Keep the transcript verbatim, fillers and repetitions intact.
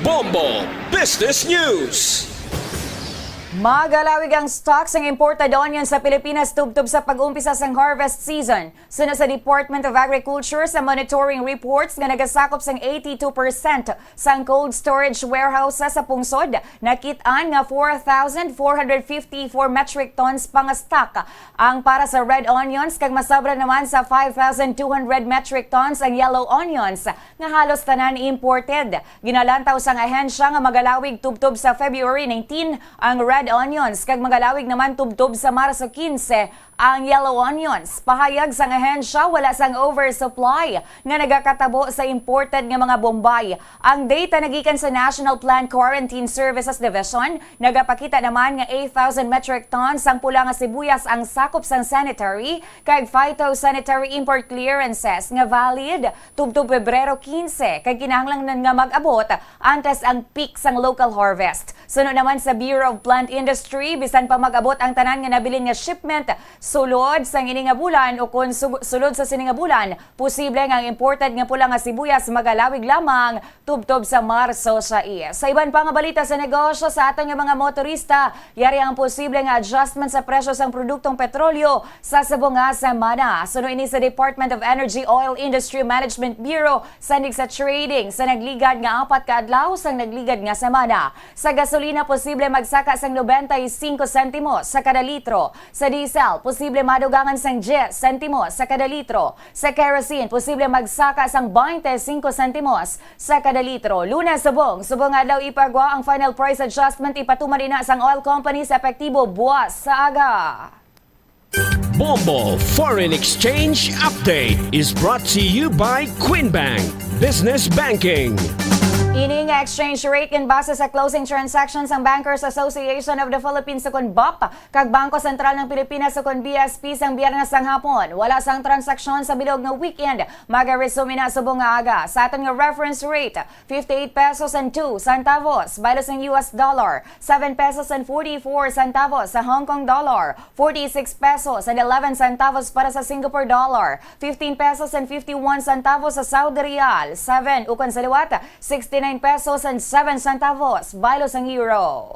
Bombo Business News. Magalawig ang stock sang imported onion sa Pilipinas tubtob sa pag-umpisa sang harvest season. Suno sa Department of Agriculture, sa monitoring reports nga nagasakop sang eighty-two percent sang cold storage warehouses sa pungsod, nakit-an nga four thousand four hundred fifty-four metric tons pa nga stock ang para sa red onions, kag masobra naman sa five thousand two hundred metric tons ang yellow onions nga halos tanan imported. Ginalantaw sang ahensya nga magalawig tubtob sa February nineteen ang red onions, kag magalawig naman tubtob sa Marso quince ang yellow onions. Pahayag sang ahensya, wala sang oversupply nga nagakatabo sa imported nga mga bombay. Ang data nagikan sa National Plant Quarantine Services Division nagapakita naman nga eight thousand metric tons ang pula nga sibuyas ang sakop sang sanitary kag phytosanitary import clearances nga valid tubtob Pebrero quince, kag kinahanglan nga mag-abot antes ang peak sang local harvest. Suno naman sa Bureau of Plant Industry, bisan pa mag-abot ang tanan nga nabilin nga shipment sulod sang ini nga bulan, o kon su-, sulod sa sini nga bulan, posible nga ang imported nga pula nga sibuyas magalawig lamang tubtob sa Marso sais. Sa iban pa nga balita sa negosyo, sa aton nga mga motorista, yari ang posible nga adjustment sa presyo sang produktong petrolyo sa subong nga semana. Suno ini sa Department of Energy Oil Industry Management Bureau, sandig sa trading sa nagligad nga apat ka adlaw sang nagligad nga semana. Sa gasolina, posible magsaka sang nobenta y singko sentimos sa kada litro. Sa diesel, posible madugangan sang diyes sentimos sa kada litro. Sa kerosene, posible magsaka sang baynte singko sentimos sa kada litro. Lunes subong, subong adlaw ipagwa ang final price adjustment ipatuman ina sang oil company sa epektibo buwas sa aga. Bombo Foreign Exchange Update is brought to you by Queen Bank Business Banking. Ini nga exchange rate ginbase sa closing transactions sang Bankers Association of the Philippines, ukon BAPH, kag Bangko Sentral ng Pilipinas, ukon B S P, sang Biyernes sang hapon. Wala sang transaksyon sa bilog nga weekend. Magaresume na subong nga aga. Sa aton nga reference rate, fifty-eight pesos and two centavos baylo sang U S dollar, seven pesos and forty-four centavos sa Hong Kong dollar, forty-six pesos and eleven centavos para sa Singapore dollar, fifteen pesos and fifty-one centavos sa Saudi riyal, seven, ukon sa liwat, sixty-nine pesos and seven centavos baylo sang euro.